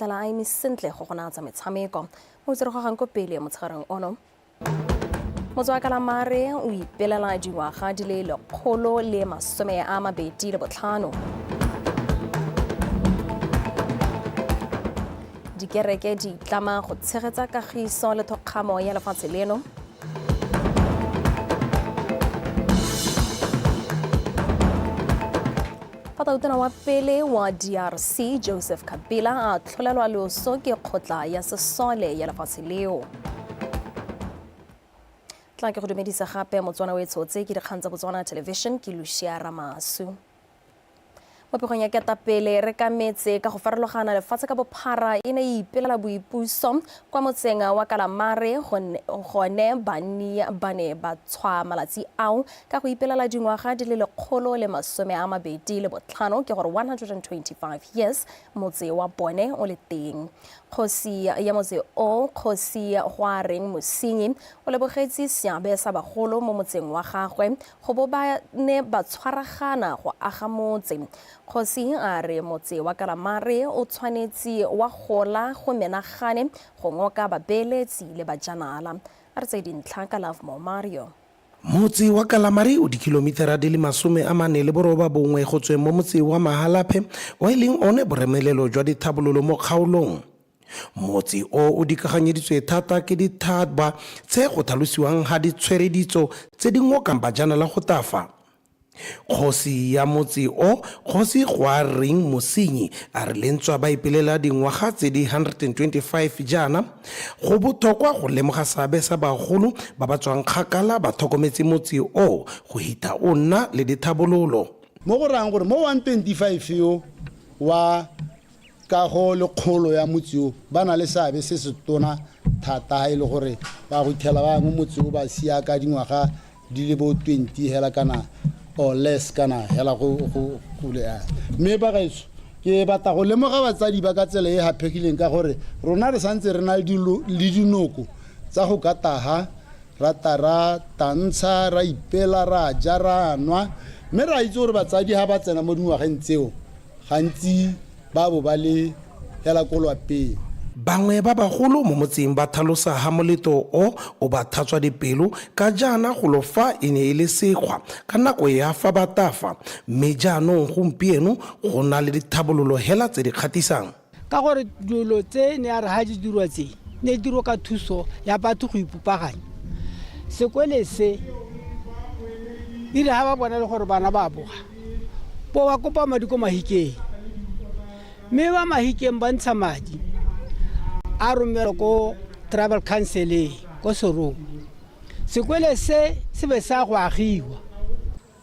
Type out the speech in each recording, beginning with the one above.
iphitlhela a eme sentle go gona tsa metshameko. Mo tse re gogang ko pele motshegareng ono. Motse wa Kalamare o ipelela dingwaga di le 125. Dikereke di itlama go tshegetsa kagiso le thokgamo ya lefatshe leno. Fa tautona wa pele wa DRC Joseph Kabila a tlholelwa loso ke kgotla ya sesole ya lefatshe leo. Tla ke go dumedisa gape Motswana o e tshotse ke dikgang tsa Botswana Television ke Lucia Ramasu. Mo pegong ya ketapele re ka metse ka go farologana lefatshe ka bophara e ne e ipelela boipuso kwa motseng wa Kalamare gone banni ba ne ba tshwa malatsi ao ka go ipelela dingwaga di le 125 ke gore 125 years motse wa bone o le teng. Kgosi ya motse o, Kgosi Goareng Mosinyi, o lebogetse seabe sa bagolo mo motseng wa gagwe go bo ba ne ba tshwaragana go aga motse. Kgosi a re motse wa Kalamare o tshwanetse wa gola go menagane go ngoka babeeletsi le bajanala. A re tseye dintlha ka Lovemore Mario. Motse wa Kalamare o dikhilomithara di le 49 go tsweng mo motse wa Mahalapye o e leng one boremelelo jwa dithabololo mo kgaolong. Motse o o dikaganyeditswe thata ke dithaba tse go tlhalosiwang ha di tshwere ditso tse di ngokang bajanala go tafa. Kgosi ya motse o, Kgosi Goareng Mosenyi a re le ntswa ba ipelela dingwaga tse di 125 jaana, go bothokwa go lemoga seabe sa bagolo ba ba tswang kgakala ba tlhokometse motse o go hitha o nna le dithabololo. Mo go rayang gore mo 125 yo wa Kago le kgolo ya motse o ba na le seabe se se tona thata ha e le gore ba go ithela ba bangwe motse o ba sia ka dingwaga di le bo 20 hela kana or less kana hela go go go le a mme ba gaetsho ke batla go lemoga batsadi ba ka tsela e haphegileng ka gore rona re santse re na le dinoko tsa go ka taga ra ta ra tantsha ra ipela ra ja ra nwa mme ra itse gore batsadi ha ba tsena mo dingwageng tseo Gantsi ba bo ba le hela ko lwapeng. Bangwe ba bagolo mo motseng ba thalosa ha moleto o o ba thatswa dipelo ka jaana golo fa e ne e le sekgwa ka nako ya fa ba tafa mme jaanong gompieno go na le dithabololo hela tse di kgatisang. Ka gore dilo tse ne ya re ha di dirwa tse ne di dirwa ka thuso ya batho go ipopaganya. Sekole se e re ha ba bona le gore bana ba boga bo ba kopa madi ko Mahikeng mme ba Mahikeng ba ntsha madi a romelwa ko tribal councileng ko Serong. Sekole se se be sa go agiwa.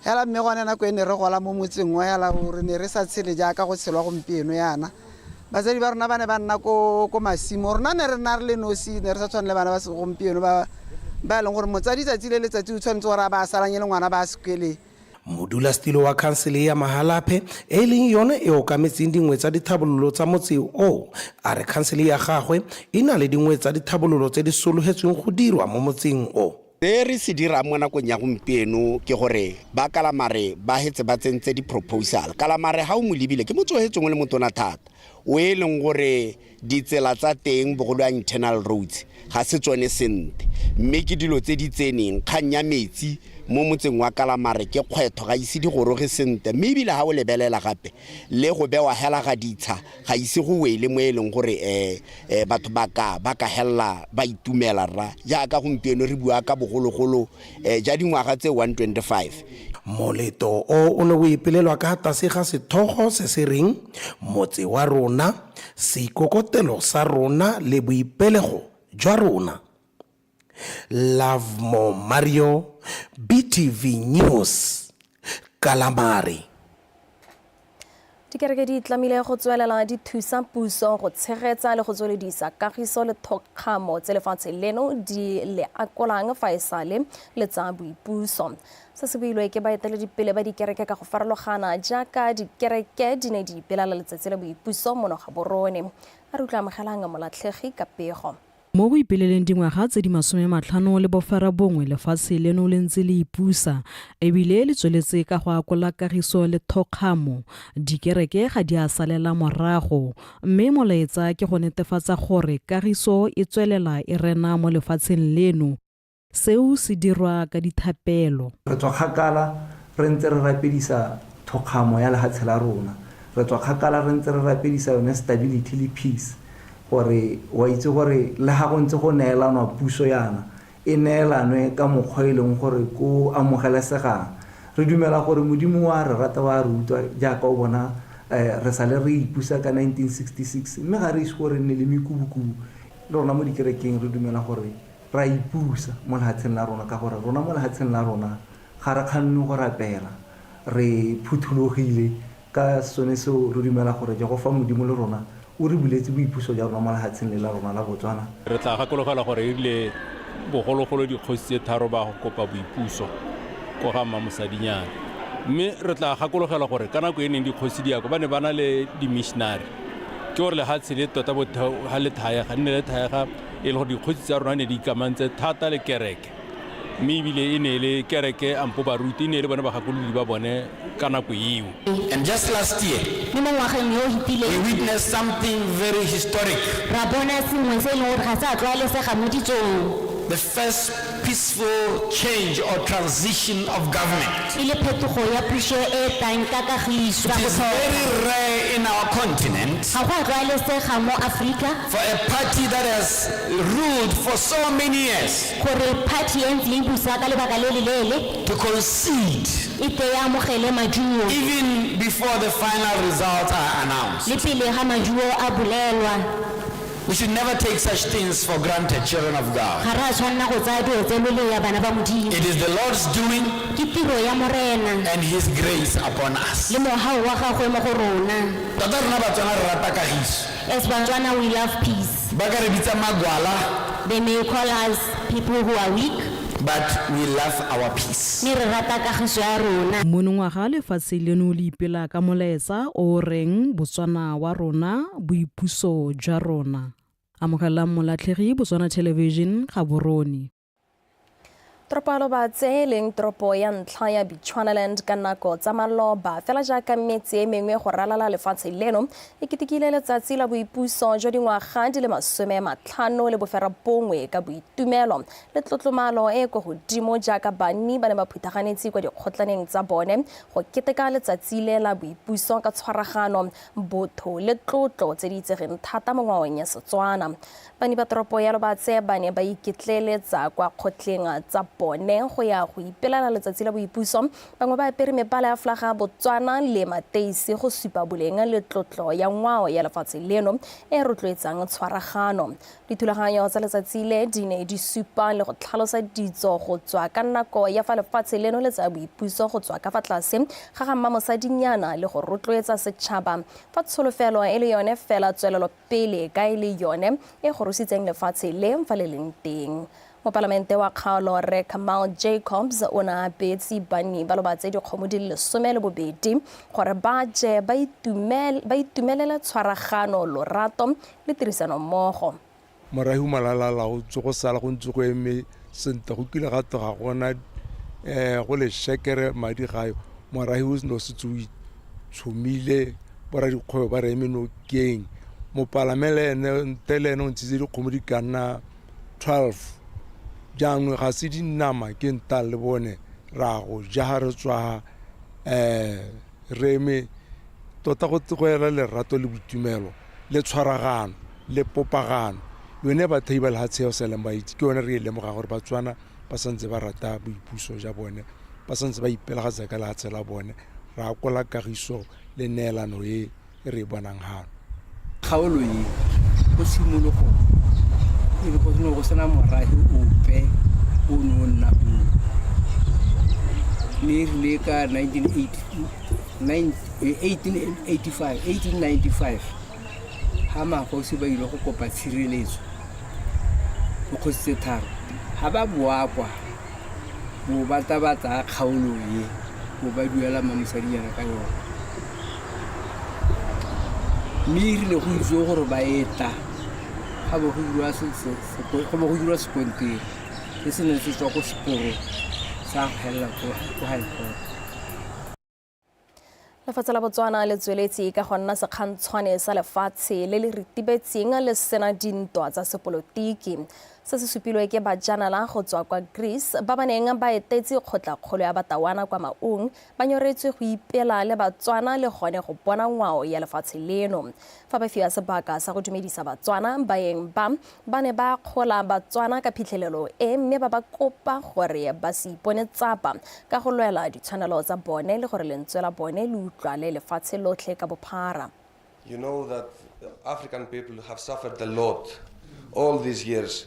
Hela mme gone nako e ne re gola mo motseng o hela re ne re sa tshele jaaka go tshelwa gompieno yana. Batsadi ba rona ba ne ba nna ko ko masimo, rona ne re nna re le nosi, ne re sa tshwane le bana ba segompieno ba ba e leng gore motsadi tsatsi le letsatsi o tshwanetse gore a ba a salanye le ngwana ba sekweleng. Modulasetilo wa khansele ya Mahalapye e e leng yone e okametseng dingwe tsa dithabololo tsa motse oo, a re khansele ya gagwe e na le dingwe tsa dithabololo tse di sologetsweng go dirwa mo motseng o. Se re se dirang mo nakong ya gompieno ke gore ba Kalamare ba hetse ba tsentse di-proposal. Kalamare ga o mo lebile ke motse o hetseng o le motona thata, o e leng gore ditsela tsa teng bogolo ya internal roads ga se tsone sente. Mme ke dilo tse di tseneng, kgang ya metsi mo motseng wa Kalamare ke kgwetho ga ise di goroge sente. Mme ebile ga o lebelela gape le go bewa hela ga ditsha ga ise go wele mo e leng gore um batho ba ka ba ka helela ba itumela rra jaaka gompieno re bua ka bogologolo um ja dingwaga tse 125. Moleto o o ne o ipelelwa ka tlase ga sethogo se se reng Motse wa Rona, Seikokotelo sa Rona le Boipelego jwa Rona. Lovemore Mario, BTV News, Kalamare. Dikereke di tlamile go tswelela di thusa puso go tshegetsa le go tsweledisa kagiso le thokgamo tse lefatshe leno di le akolang fa e sale le tsa boipuso. Se se builwe ke baeteledipele ba dikereke ka go farologana jaaka dikereke di ne di ipelela letsatsi la boipuso mono Gaborone. A re utlwa amogelang Molatlhegi ka pego. Mo go ipeleleng dingwaga tse di 59 lefatshe leno le ntse le ipusa ebile le tsweletse ka go akola kagiso le thokgamo, dikereke ga di a salela morago mme molaetsa ke go netefatsa gore kagiso e tswelela e rena mo lefatsheng leno. Seo se dirwa ka dithapelo. Re tswa kgakala re ntse re rapedisa thokgamo ya lehatshe la rona. Re tswa kgakala re ntse re rapedisa yone stability le peace gore wa itse gore le ga go ntse go neelanwa puso yana e neelanwe ka mokgwa e leng gore ko amogelesegang. Re dumela gore Modimo wa re rata wa re utlwa jaaka o bona re sale re ipusa ka 1966 mme ga re ise go re nne le mekubukubu. Le rona mo dikerekeng re dumela gore re a ipusa mo lehatsheng la rona ka gore rona mo lehatsheng la rona ga re kganne go rapela, re phuthologile ka sone seo re dumela gore Jehofa Modimo le rona o re buletse boipuso jwa rona mo lehatsheng le la rona la Botswana. Re tla gakologelwa gore e rile bogologolo dikgosi tse tharo ba go kopa boipuso ko ga Mmamosadinyana. Mme re tla gakologelwa gore ka nako e neng dikgosi di ya ko ba ne ba na le di-missionary. Ke gore lehatshe le tota ga le thaega, nne le thaega e le gore dikgosi tsa rona ne di ikamantse thata le kereke. Mme ebile e ne e le kereke ampo baruti e ne e le bone bagakolodi ba bone ka nako eo. And just last year, Mme mo ngwageng yo o fetileng, we witnessed something very historic. Ra bona sengwe se e leng gore ga se a tlwaelesega mo ditsong. The first peaceful change or transition of government. E le phetogo ya puso e e tlang ka kagiso. It is very rare in our continent Ga go a tlwaelesega mo Aforika for a party that has ruled for so many years gore party e ntse e busa ka lebaka le le leele to concede e tle e amogele maduo even before the final results are announced. Le pele ga maduo a bolelwa. We should never take such things for granted, children of God. Ga re a tshwanela go tsaya dilo tse lolea, bana ba Modimo. It is the Lord's doing Ke tiro ya Morena and His grace upon us. Le mogau wa gagwe mo go rona. Tota rona Batswana re rata kagiso. As Batswana we love peace. Ba ka re bitsa magwala. They may call us people who are weak. But we love our peace. Mme re rata kagiso ya rona. Monongwaga lefatshe leno le ipela ka molaetsa o o reng Botswana wa rona, boipuso jwa rona. Amogelang Molatlhegi, Botswana Television, Gaborone. Toropo ya Lobatse e leng toropo ya ntlha ya Bechuanaland ka nako tsa maloba fela jaaka metse e mengwe go ralala lefatshe leno e ketekile letsatsi la boipuso jwa dingwaga di le 59 ka boitumelo le tlotlomalo e ko godimo jaaka banni ba ne ba phuthaganetse kwa dikgotlaneng tsa bone go keteka letsatsi le la boipuso ka tshwaragano, botho le tlotlo tse di itsegeng thata mo ngwaong ya Setswana. Banni ba toropo ya Lobatse ba ne ba iketleeletsa kwa kgotleng tsa bone go ya go ipelela letsatsi la boipuso, bangwe ba apere mebala ya folaga ya Botswana le mateisi go supa boleng le tlotlo ya ngwao ya lefatshe leno e rotloetsang tshwaragano. Dithulaganyo tsa letsatsi le di ne di supa le go tlhalosa ditso go tswa ka nako ya fa lefatshe leno le tsaya boipuso go tswa ka fa tlase ga ga mmamosadinyana le go rotloetsa setšhaba fa tsholofelo e le yone fela tswelelo pele ka e le yone e gorositseng lefatshe le fa le leng teng. Mopalamente wa kgaolo Rre Kamal Jacobs o ne a apeetse banni ba Lobatse dikgomo di le 12 gore ba je ba itumelele tshwaragano, lorato le tirisanommogo. Morahi o malalalaotswe go sala go ntse go eme sentle, go kile ga tloga gona go le shekere madi gayo. Morahi o ne o setse o itshomile, boradikgwebo ba re eme nokeng. Mopalame le ene nte le ene o ntshitse dikgomo di ka nna 12. Jaanong ga se dinama ke nta le bone ra go ja ga re tswa re eme tota go go ela lerato le boitumelo le tshwaragano le popagano yone bathei ba lehatshe ya seleng ba itse ke yone re e lemoga gore Batswana ba santse ba rata boipuso ja bone, ba santse ba ipelagatsa ka lehatshe la bone. Re akola kagiso le neelano e re e bonang hano. Kgaolo e ko tshimologong e ne go ne go sena morahe ope o ne o nna koo, mme e rile ka 1895 ga magosi ba ile go kopa tshireletso dikgosi tse tharo ga ba boa kwa bo ba tla ba tsaya kgaolo e bo ba duela mamosadinyana ka yone, mme e rile go itse gore ba eta Ga bo go dirwa go bo go dirwa sekontiri se se neng se tswa ko seporong sa go helela ko high court. Lefatshe la Botswana le tsweletse ka go nna sekgantshwane sa lefatshe le le ritibetseng le sena dintwa tsa sepolotiki. Se se supilwe ke bajanala go tswa kwa Greece ba ba neng ba etetse kgotlakgolo ya Batawana kwa Maung ba nyoretswe go ipela le Batswana le gone go bona ngwao ya lefatshe leno. Fa ba fiwa sebaka sa go dumedisa Batswana, baeng ba ba ne ba akgola Batswana ka phitlhelelo e mme ba ba kopa gore ba se ipone tsapa ka go lwela ditshwanelo tsa bone le gore lentswe la bone le utlwale lefatshe lotlhe ka bophara. You know that African people have suffered a lot all these years,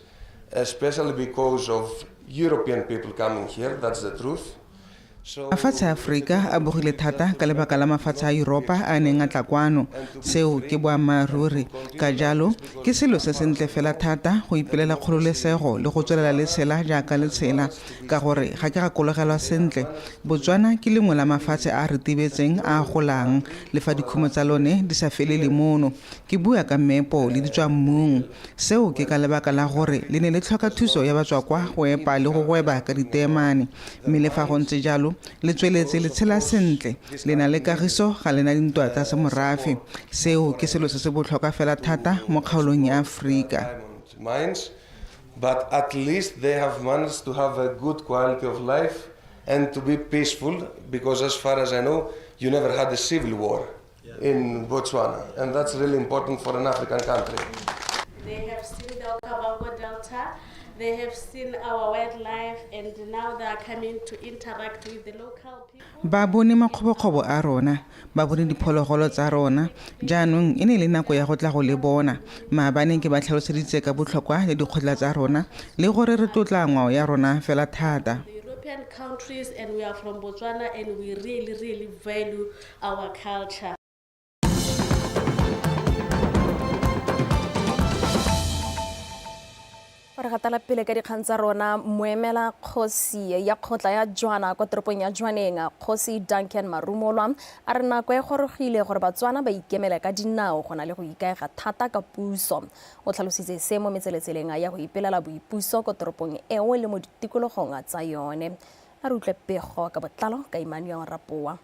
especially because of European people coming here, that's the truth. Mafatshe a Aforika a bogile thata ka lebaka la mafatshe a Yuropa a a neng a tla kwano. Seo ke boammaaruri. Ka jalo, ke selo se sentle fela thata go ipelela kgololesego le go tswelela le tshela jaaka le tshela. Ka gore ga ke gakologelwa sentle, Botswana ke lengwe la mafatshe a a ritibetseng a a golang, le fa dikhumo tsa lone di sa felele mono. Ke bua ka meepo le ditswammung. Seo ke ka lebaka la gore le ne le tlhoka thuso ya batswakwa go epa le go gweba ka diteemane. Mme le fa go ntse jalo, le tsweletse le tshela sentle, le na le kagiso, ga le na dintwa tsa semorafe. Seo ke selo se se botlhokwa fela thata mo kgaolong ya Aforika. Mines, but at least they have managed to have a good quality of life and to be peaceful, because as far as I know, you never had a civil war in Botswana, and that's really important for an African country. They have seen the Okavango Delta, they have seen our wildlife, and now they are coming to interact with the local people. Ba bone makgobokgobo a rona, ba bone diphologolo tsa rona. Jaanong e ne e le nako ya go tla go le bona. Maabane ke ba tlhaloseditse ka botlhokwa le dikgotla tsa rona le gore re tlotla ngwao ya rona fela thata. The European countries, and we are from Botswana, and we really, really value our culture. Fa re gatela pele ka dikgang tsa rona, moemela kgosi ya kgotla ya Jwana kwa toropong ya Jwaneng, Kgosi Duncan Marumolwa, a re nako e gorogile gore Batswana ba ikemele ka dinao go na le go ikaega thata ka puso. O tlhalositse se mo metseletseleng ya go ipelela boipuso kwa toropong eo le mo ditikologong tsa yone. A re utlwe pego ka botlalo ka Emmanuel Rapoa.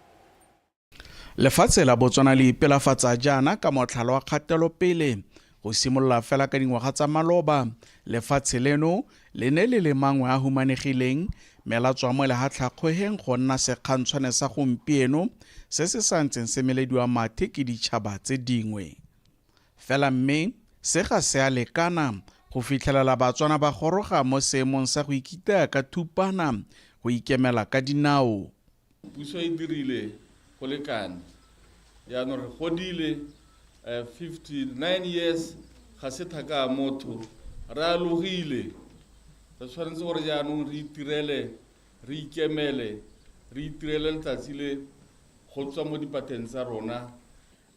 Lefatshe la Botswana le ipelafatsa jaana ka motlhala wa kgatelopele. Go simolola fela ka dingwaga tsa maloba, lefatshe leno le ne le le mangwe a humanegileng mme la tswa mo lehatlhakgwegeng go nna sekgantshwane sa gompieno se se sa ntseng se melediwa mathe ke ditšhaba tse dingwe. Fela mme se ga se a lekana go fitlhelela Batswana ba goroga mo seemong sa go ikitaya ka thupana go ikemela ka dinao. Puso e dirile go lekane, jaanong re godile 59 years ga se thaka ya motho, re alogile, re tshwanetse gore jaanong re itirele, re ikemele, re itirele letsatsi le go tswa mo dipateng tsa rona.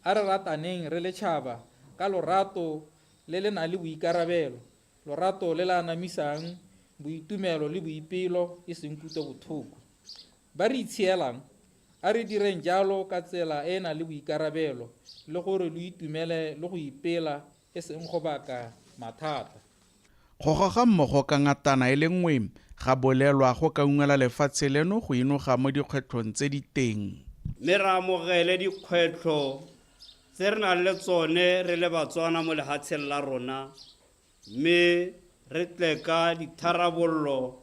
A re rataneng re le tšhaba ka lorato le le nang le boikarabelo, lorato le le anamisang boitumelo le boipelo e seng kutlobotlhoko. Ba re itshielang, a re direng jalo ka tsela e e nang le boikarabelo le gore lo itumele le go ipela e seng go baka mathata. Go goga mmogo ka ngatana e le nngwe ga bolelwa go ka ungwela lefatshe leno go inoga mo dikgwetlhong tse di teng. Mme re amogele dikgwetlho tse re nang le tsone re le Batswana mo lehatsheng la rona, mme re tle ka ditharabollo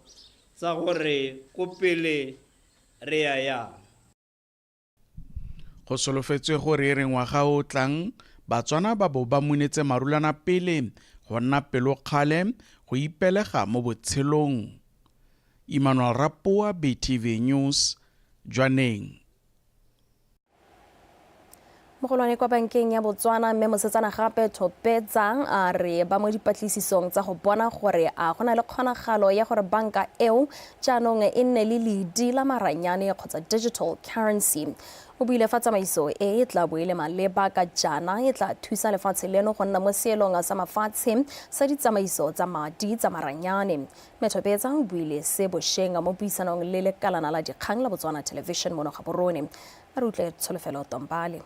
tsa gore ko pele re ya yang. Go solofetswe gore e re ngwaga o o tlang, Batswana ba bo ba munetse marulana pele go nna pelokgale go ipelega mo botshelong. Emmanuel Rapoa, BTV News, Jwaneng. Mogolwane kwa bankeng ya Botswana mme mosetsana gape Thopetsa a re ba mo dipatlisisong tsa go bona gore a go na le kgonagalo ya gore banka eo jaanong e nne le ledi la maranyane kgotsa digital currency. O buile fa tsamaiso e e tla bo e le maleba ka jaana e tla thusa lefatshe leno go nna mo seelong sa mafatshe sa ditsamaiso tsa madi tsa maranyane. Mme Thopetsa o buile se bosheng mo puisanong le lekalana la dikgang la Botswana Television mono Gaborone. A re utlwe Tsholofelo Tombale.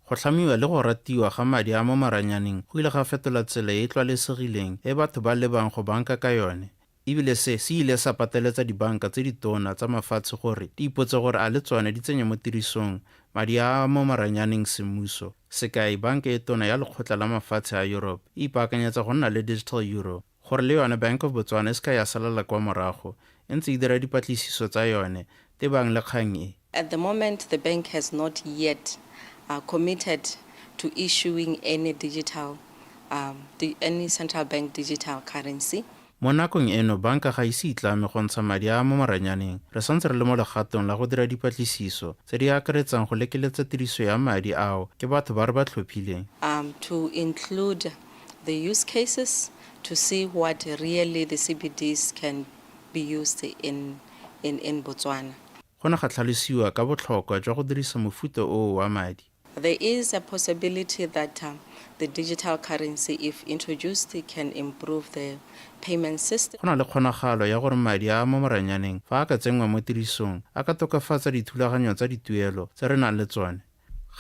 Go tlhamiwa le go ratiwa ga madi a mo maranyaneng go ile ga fetola tsela e e tlwaelesegileng e batho ba lebang go banka ka yone, e bile se se ile sa pateletsa dibanka tse ditona tsa mafatshe gore di ipotse gore a le tsone di tsenye mo tirisong madi a a mo maranyaneng semmuso. Sekai, banka e tona ya lekgotla la mafatshe a Europe e ipaakanyetsa go nna le digital euro. Gore le yone Bank of Botswana e se ka ya salela kwa morago, e ntse e dira dipatlisiso tsa yone tebang le kgang e. At the moment the bank has not yet committed to issuing any digital any central bank digital currency. Mo nakong eno banka ga ise itlame go ntsha madi a a mo maranyaneng. Re santse re le mo legatong la go dira dipatlisiso, tse di akaretsang go lekeletsa tiriso ya madi ao ke batho ba re ba tlhophileng. To include the use cases to see what really the CBDs can be used in in in Botswana. Go ne ga tlhalosiwa ka botlhokwa jwa go dirisa mofuta oo wa madi. There is a possibility that the digital currency if introduced can improve the payment system. Go na le kgonagalo ya gore madi a a mo moranyaneng fa a ka tsenngwa mo tirisong a ka tokafatsa dithulaganyo tsa dituelo tse re nang le tsone.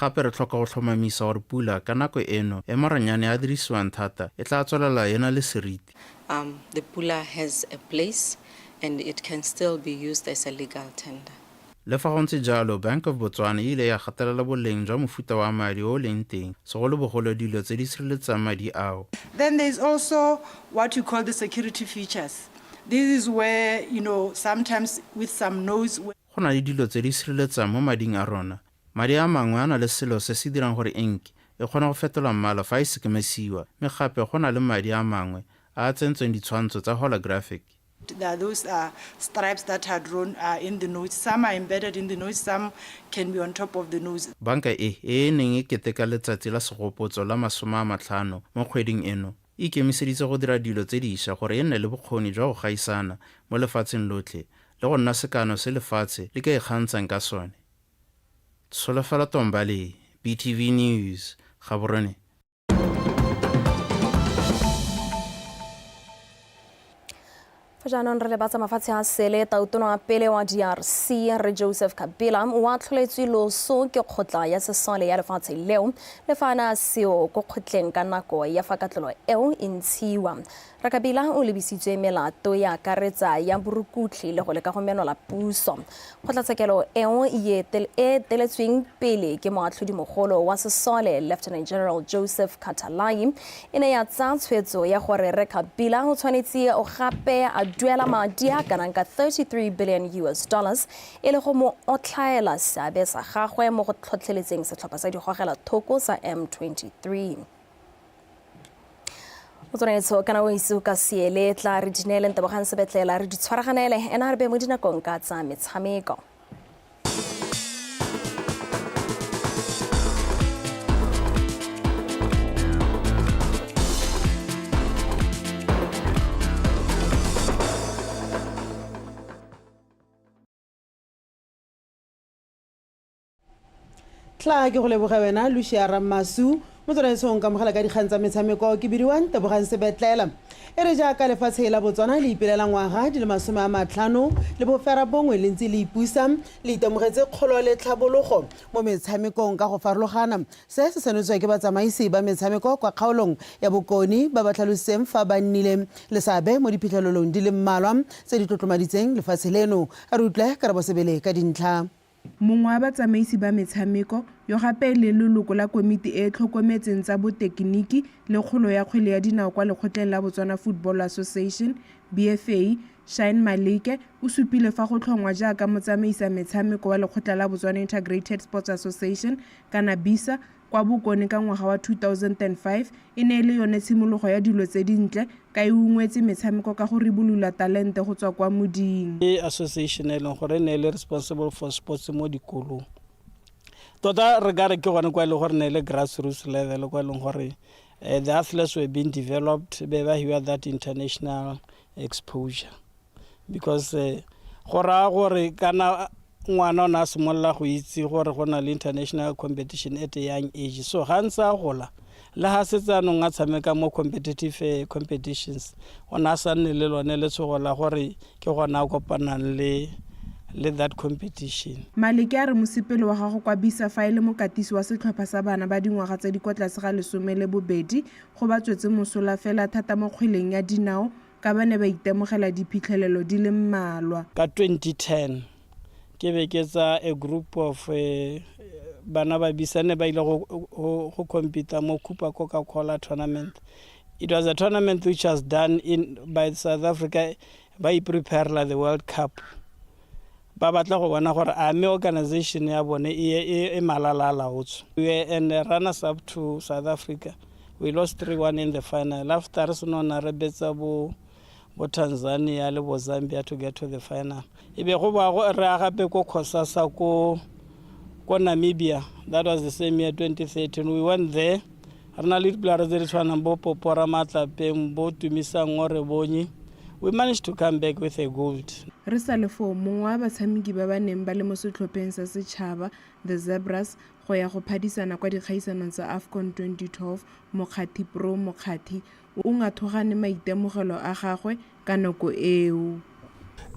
Gape re tlhoka go tlhomamisa gore pula ka nako eno e maranyane a dirisiwang thata e tla tswelela e na le seriti. The pula has a place and it can still be used as a legal tender. Le fa go ntse jalo, Bank of Botswana e ile ya gatelela boleng jwa mofuta wa madi o o leng teng, segolobogolo dilo tse di sireletsang madi ao. Then there is also what you call the security features. This is where, you know, sometimes with some notes. Go na le dilo tse di sireletsang mo mading a rona. Madi a mangwe a na le selo se se dirang gore enke e kgone go fetola mmala fa e sekemesiwa, mme gape go na le madi a mangwe a a tsentsweng ditshwantsho tsa holographic. There are those uh, stripes that are drawn uh, in the notes. Some are embedded in the notes, some can be on top of the notes. Banka e, e e neng e keteka letsatsi la segopotso la 50 mo kgweding eno, e ikemiseditse go dira dilo tse diša gore e nne le bokgoni jwa go gaisana mo lefatsheng lotlhe le go nna sekano se lefatshe le ka ikgantshang ka sone. Tsholofelo Tombale, BTV News, Gaborone. Fa jaanong re lebatsa mafatshe a sele, tautona wa pele wa DRC re Joseph Kabila o atlholetswe loso ke kgotla ya sesole ya lefatshe leo le fa a ne a seo ko kgotleng ka nako ya fa katlholo eo e ntshiwa. Rre Kabila o lebisitswe melato e akaretsa ya borukutlhi le go leka go menola puso. Kgotlatshekelo eo e eteletsweng pele ke moatlhodimogolo wa sesole Lieutenant General Joseph Katalai e ne ya tsaya tshwetso ya gore Rre Kabila o tshwanetse o gape a duela madi a kanang ka 33 billion US dollars e le go mo otlhaela seabe sa gagwe mo go tlhotlheletseng setlhopha sa digogela thoko sa M23. Motswanaetsho kana o itse o ka seele tla re di neele Ntebogang Sebetlela re di tshwaraganele ena re be mo dinakong ka tsa metshameko. Tla ke go leboge wena Lucia Rammasu. Mo tsamaisong kamogela ka dikgang tsa metshameko ke bidiwang Tebogang Sebetlela. E re jaaka lefatshe la Botswana le ipelela ngwaga di le 50 le bofera bongwe le ntse le ipusa, le itemogetse kgolo le tlhabologo mo metshamekong ka go farologana. Se se senotswe ke batsamaisi ba metshameko kwa kgaolong ya Bokone ba ba tlhalositseng fa ba nnile le seabe mo diphitlhelelong di le mmalwa tse di tlotlomaditseng lefatshe leno. A re utlwe Karabo Sebele ka dintlha. Mongwe wa batsamaisi ba metshameko, yo gape e leng leloko la komiti e e tlhokometseng tsa botekeniki le kgolo ya kgwele ya dinao kwa lekgotleng la Botswana Football Association, BFA, Shine Maleke, o supile fa go tlhongwa jaaka motsamaisa metshameko wa lekgotla la Botswana Integrated Sports Association kana BISA kwa Bokone ka ngwaga wa 2005 e ne e le yone tshimologo ya dilo tse dintle ka e ungwetse metshameko ka go ribolola talente go tswa kwa moding. Ke association e leng gore e ne e le responsible for sports mo dikolong. Tota re ka re ke gone kwa e leng gore ne e le grassroots level kwa e leng gore the athletes were being developed be ba hiwa that international exposure. Because go raya gore kana ngwana o ne a simolola go itse gore go na le international competition at a young age, so ga ntse a gola le ga setse anong a tshameka mo competitive competitions, o ne a sa nne le lone letshogo la gore ke gona a kopanang le Le that competition. Maleke a re mosepele wa gago kwa bisa fa e le mokatisi wa setlhopha sa bana ba dingwaga tse di kwa tlase ga 12 go ba tswetse mosola fela thata mo kgweleng ya dinao ka ba ne ba itemogela diphitlhelelo di le mmalwa. Ka 2010 ke be ke tsa a group of bana ba bisa ne ba ile go compete mo Cooper Coca-Cola tournament. It was a tournament which was done in by South Africa ba ipreparela the World Cup. Ba batla go bona gore a mme organization ya bone e malala a laotswe. We were and runners up to South Africa. We lost 3-1 in the final. After re seno na re betsa bo Tanzania le bo Zambia to get to the final. E be go ba go re agape ko Khosasa ko Namibia. That was the same year, 2013. We went there. Re na le dipolara tse di tshwanang bo Popora Matlapeng, bo Tumisang Orebonye. We managed to come back with a gold. Re sa le foo, mongwe wa batshameki ba ba neng ba le mo setlhopheng sa setšhaba The Zebras go ya go phadisana kwa dikgaisanong tsa AFCON 2012, Mokgathi Pro Mokgathi, o ngathogane maitemogelo a gagwe ka nako eo.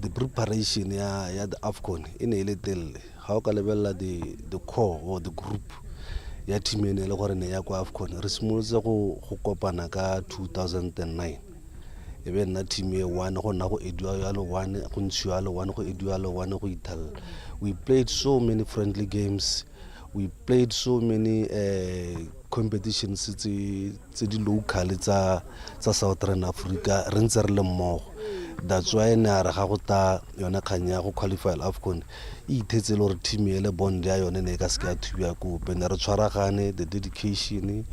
The preparation ya the AFCON e ne e le telele. Ga o ka lebelela the core or the group ya team e ne e le gore ne ya kwa AFCON, re simolotse go kopana ka 2009. E be nna team e one, go nna go ediwa yalo one, go ntshiwa yalo one, go ediwa yalo one, go ithalla. We played so many friendly games, we played so many competitions tse di local tsa Southern Africa, re ntse re le mmogo. That's why ne a re ga go ta yone kgang ya go qualify AFCON, e ithetse le gore team e le bond ya yone ne e ka seke ya thubiwa kope. Ne re tshwaragane, the dedication,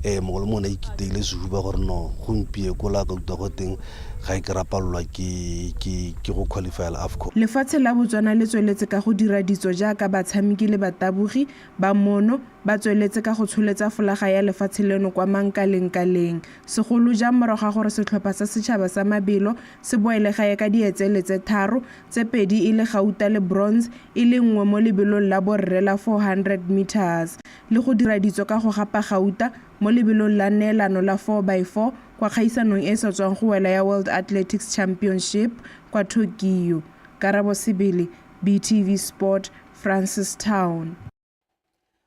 mongwe le mongwe a ikiteile sehuba gore no gompie ko la ka utlwa go teng ga e ke rapalelwa ke go qualify AFCON. Lefatshe la Botswana le tsweletse ka go dira ditso jaaka batshameki le batabogi ba mono ba tsweletse ka go tsholetsa folaga ya lefatshe leno kwa mankalengkaleng, segolo jang morago ga gore setlhopha sa setšhaba sa mabelo se boele gae ka dietsele tse tharo, tse pedi e le gauta le bronze e le nngwe mo lebelong la borre la 400 meters, le go dira ditso ka go gapa gauta mo lebelong la neelano la 4x4 kwa kgaisanong e e sa tswang go wela ya World Athletics Championship kwa Tokyo. Karabo Sebele, BTV Sport, Francistown.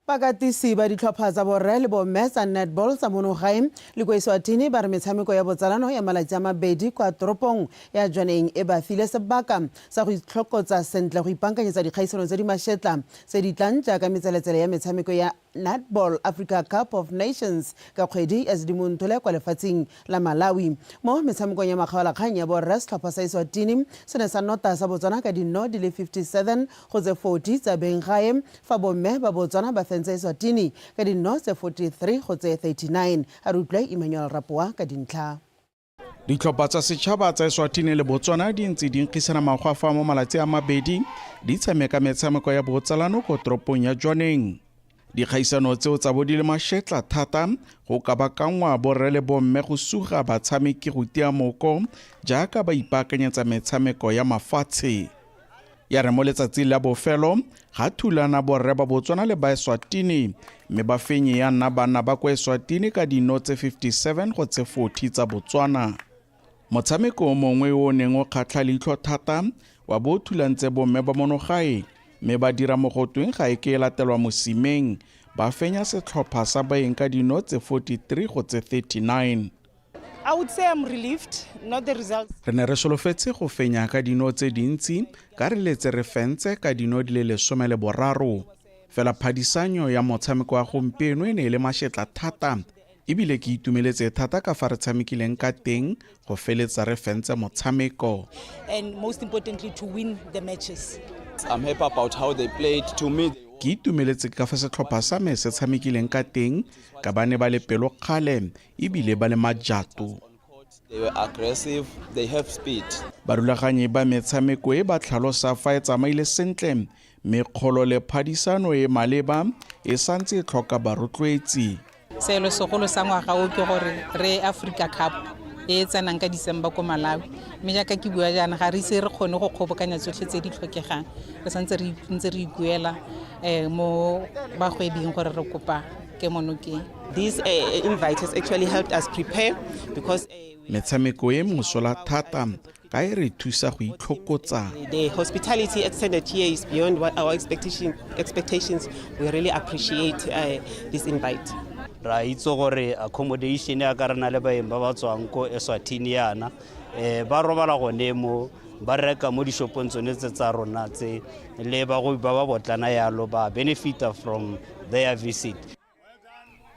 Bakatisi ba ditlhopha tsa borre le bomme tsa netball tsa mono gae le ko Eswatini ba re metshameko ya botsalano ya malatsi a mabedi kwa toropong ya Jwaneng e ba file sebaka sa go itlhokotsa sentle go ipaakanyetsa dikgaisano tse di mašetla tse di tlang jaaka metseletsele ya metshameko ya Netball Africa Cup of Nations ka kgwedi ya Sedimonthole kwa lefatsheng la Malawi. Mo metshamekong ya makgaolakgang ya borre, setlhopha sa Eswatini se ne sa nota sa Botswana ka dino di le 57 go tse 40 tsa beng gae, fa bomme ba Botswana ba fentse Eswatini ka dino tse 43 go tse 39. A re utlwe Emmanuel Rapoa ka dintlha. Ditlhopha tsa setšhaba tsa Eswatini le Botswana di ntse di nkgisana magwafa mo malatsi a mabedi di tshameka metshameko ya botsalano ko toropong ya Jwaneng. Dikgaisano tseo tsa bo di le mašetla thata go kabakangwa borre le bomme go suga batshameki go tia moko jaaka ba ipaakanyetsa metshameko ya mafatshe. Ya re mo letsatsing la bofelo ga thulana borre ba Botswana le ba Eswatini, mme ba fenye ya nna banna ba kwa Eswatini ka dino tse 57 go tse 40 tsa Botswana. Motshameko o mongwe o neng o kgatlha leitlho thata wa bo thulantse bomme ba monogae, mme ba dira mogotweng ga e ke e latelwa mosimeng, ba fenya setlhopha sa baeng ka dino tse 43 go tse 39. I would say I'm relieved, not the results. Re ne re solofetse go fenya ka dino tse dintsi ka re letse re fentse ka dino di le 13. Fela phadisanyo ya motshameko wa gompieno e ne e le mašetla thata, ebile ke itumeletse thata ka fa re tshamekileng ka teng go feletsa re fentse motshameko. And most importantly, to win the matches. I'm happy about how they played. To me, Ke itumeletse ka fa setlhopha sa me se tshamekileng ka teng ka ba ne ba le pelokgale ebile ba le majato. They were aggressive, they have speed. Barulaganyi ba metshameko e ba tlhalosa fa e tsamaile sentle, mme kgolo le phadisano e maleba e santse e tlhoka barotloetsi. Selo segolo sa ngwaga o ke gore re Africa Cup e e tsenang ka December ko Malawi, mme jaaka ke bua jaana ga re ise re kgone go kgobokanya tsotlhe tse di tlhokegang, re santse re ntse re ikuela mo bagwebing gore re kopa kemonokeng. This invite has actually helped us prepare because Metshameko e mosola thata. ka e re thusa go itlhokotsa. The hospitality extended here is beyond what our expectations. We really appreciate this invite. Ra itse gore accommodation ya ka re na le baeng ba ba tswang ko Eswatini yana, ba robala gone mo, ba reka mo dishopong tsone tse tsa rona tse, le bagwebi ba ba botlana yalo ba benefita from their visit.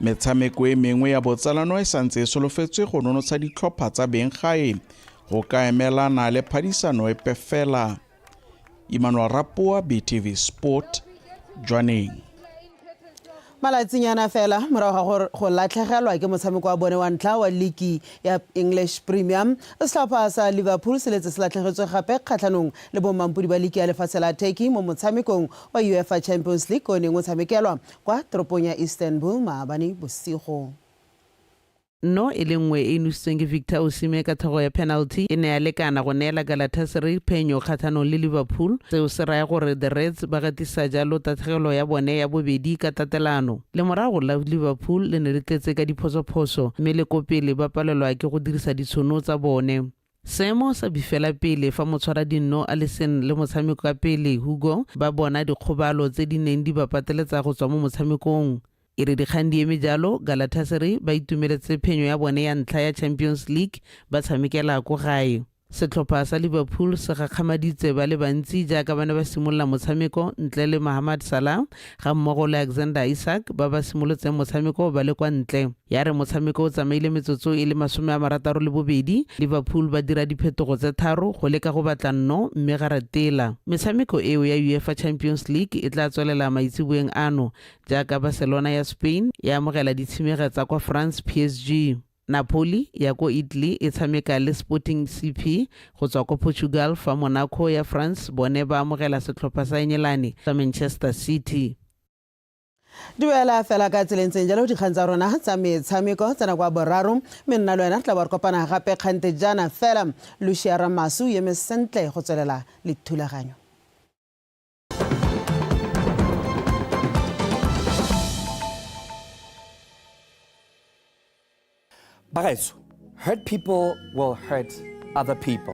Metshameko e mengwe ya botsalano e santse e solofetswe go nonotsha ditlhopha tsa beng gae go ka emelana le phadisano epe fela. Emmanuel Rapoa, BTV Sport, Jwaneng. Malatsinyana fela morago ga go latlhegelwa ke motshameko wa bone wa ntlha wa liki ya English Premier, setlhopha sa Liverpool se letse se latlhegetswe gape kgatlhanong le bommampodi ba liki ya lefatshe la Turkey mo motshamekong wa UEFA Champions League o neng o tshamekelwa kwa toropong ya Istanbul maabane bosigo. No e le nngwe e e nositsweng ke Victor Osimhen ka thogo ya penalty e ne ya lekana go neela Galatasaray phenyo kgatlhanong le Liverpool. Seo se raya gore The Reds ba gatisa jalo tatlhegelo ya bone ya bobedi ka tatelano. Lemorago la Liverpool le ne le tletse ka diphosophoso mme le ko pele ba palelwa ke go dirisa ditshono tsa bone. Seemo sa bifela pele fa motshwaradinno Alisson le motshameko ka pele Hugo ba bona dikgobalo tse di neng di ba pateletsa go tswa mo motshamekong. E re dikgang di eme jalo, Galatasaray ba itumeletse phenyo ya bone ya ntlha ya Champions League ba tshamekela ko gae. Setlhopha sa Liverpool se gakgamaditse ba le bantsi jaaka ba ne ba simolola motshameko ntle le Mohamed Salah ga mmogo le Alexander Isak ba ba simolotseng motshameko ba le kwa ntle. Ya re motshameko o tsamaile metsotso e le 62, Liverpool ba dira diphetogo tse tharo go leka go batla nno mme ga ratela. Metshameko eo ya UEFA Champions League e tla tswelela maitseboeng ano jaaka Barcelona ya Spain e amogela ditshimega tsa kwa France PSG. Napoli ya ko Italy e tshameka le Sporting CP go tswa ko Portugal fa Monaco ya France bone ba amogela setlhopha sa Engelane sa Manchester City. Duela fela ka tseleng tseng jalo dikgang tsa rona tsa metshameko tsa nako ya boraro, mme nna le wena re tla ba re kopana gape kgante jaana fela. Lucia Ramasu eme sentle go tswelela le thulaganyo. Bagaetsho, hurt people will hurt other people.